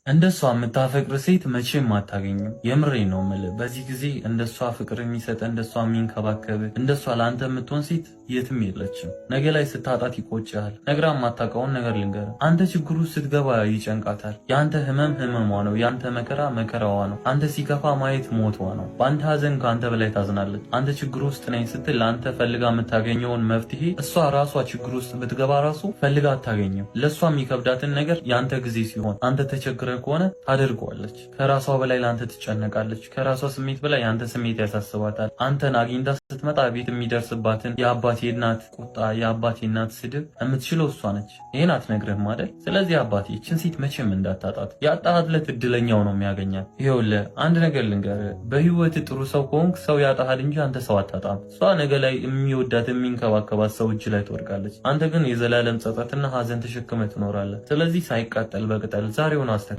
እንደሷ የምታፈቅር ሴት መቼም አታገኝም። የምሬ ነው የምልህ። በዚህ ጊዜ እንደሷ ፍቅር የሚሰጥ፣ እንደሷ የሚንከባከብ፣ እንደሷ ለአንተ የምትሆን ሴት የትም የለችም። ነገ ላይ ስታጣት ይቆጭሃል። ነግራ የማታውቀውን ነገር ልንገርህ። አንተ ችግሩ ስትገባ ይጨንቃታል። የአንተ ህመም ህመሟ ነው። የአንተ መከራ መከራዋ ነው። አንተ ሲከፋ ማየት ሞቷ ነው። በአንተ ሀዘን ከአንተ በላይ ታዝናለች። አንተ ችግር ውስጥ ነኝ ስትል ለአንተ ፈልጋ የምታገኘውን መፍትሄ እሷ ራሷ ችግር ውስጥ ብትገባ ራሱ ፈልጋ አታገኝም። ለእሷ የሚከብዳትን ነገር የአንተ ጊዜ ሲሆን አንተ ተቸግረ ከሆነ ታደርገዋለች። ከራሷ በላይ ለአንተ ትጨነቃለች። ከራሷ ስሜት በላይ የአንተ ስሜት ያሳስባታል። አንተን አግኝታ ስትመጣ ቤት የሚደርስባትን የአባቴ እናት ቁጣ፣ የአባቴ እናት ስድብ የምትችለው እሷ ነች። ይህን አትነግርህም አይደል? ስለዚህ አባቴ ይችን ሴት መቼም እንዳታጣት። ያጣሃት ዕለት እድለኛው ነው የሚያገኛት። ይኸውልህ አንድ ነገር ልንገርህ፣ በህይወት ጥሩ ሰው ከሆንክ ሰው ያጣሃል እንጂ አንተ ሰው አታጣም። እሷ ነገ ላይ የሚወዳት የሚንከባከባት ሰው እጅ ላይ ትወድቃለች። አንተ ግን የዘላለም ጸጸትና ሀዘን ተሸክመህ ትኖራለህ። ስለዚህ ሳይቃጠል በቅጠል ዛሬውን አስተካክል።